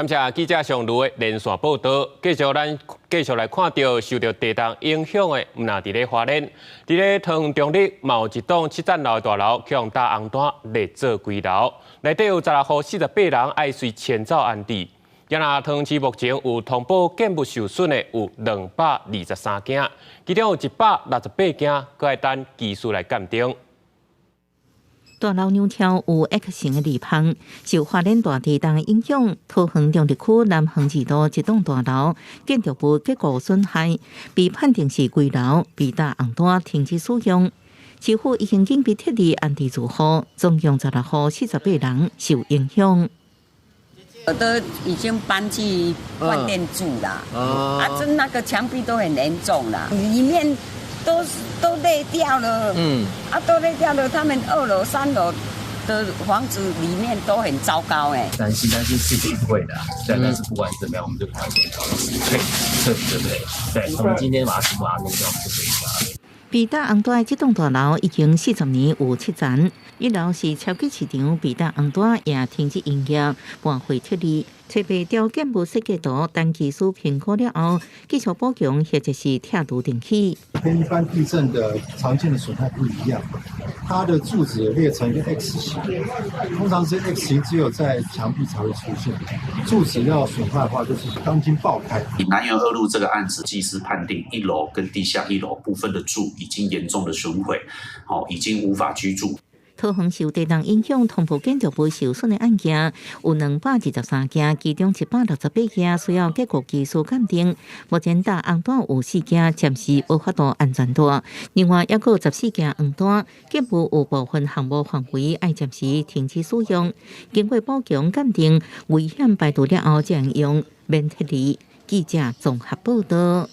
感謝記者上路的連線報道。繼續咱繼續來看著受著地動影響的，毋但佇咧花蓮，佇咧桃園中壢嘛有一棟七層樓的大樓，予打紅單列做危樓，內底有16戶48人愛隨遷走安置。今仔桃園市目前有通報建物受損的有223間，其中有168間，閣愛等技師來鑑定。大樓兩柱有 X 型的裂縫，受花蓮大地動的影響，桃園中壢區南橫二路一棟大樓建築物結構損害，被判定是危樓，被打紅單停止使用。市府已經緊急撤離安置住戶，總共16戶48人受影響。都已經搬去飯店住啦，啊，這那個牆壁都很嚴重啦，裡面都裂掉了，啊，都裂掉了。他們二樓、三樓的房子裡面都很糟糕，哎。擔心擔心是一定會的，對，但是不管怎麼樣，我們就趕快先搞徹徹底，對不對？對，我們今天把它全部把它弄掉，我們就可以了。被打紅單的這棟大樓已經40年有七層，一樓是超級市場，被打紅單也停止營業，搬回撤離。揣袂著建物設計圖，等技師評估了後，繼續補強或者是拆除重起。跟一般地震的常見的損害不一樣，它的柱子也裂成一個 X 型，通常是 X 型只有在牆壁才會出現，柱子要損壞的話，就是鋼筋爆開。以南園二路這個案子，技師判定一樓跟地下一樓部分的柱已經嚴重的損毀，好，已經無法居住。桃園受地動影響，通報建築物受損的案件有223件，其中168件需要結構技師鑑定。目前打紅單有四件暫時無法度安全帶，另外猶閣有14件黃單，建物有部分項目範圍愛暫時停止使用。經過補強鑑定，危險排除了後，才能用免撤離。記者綜合報道。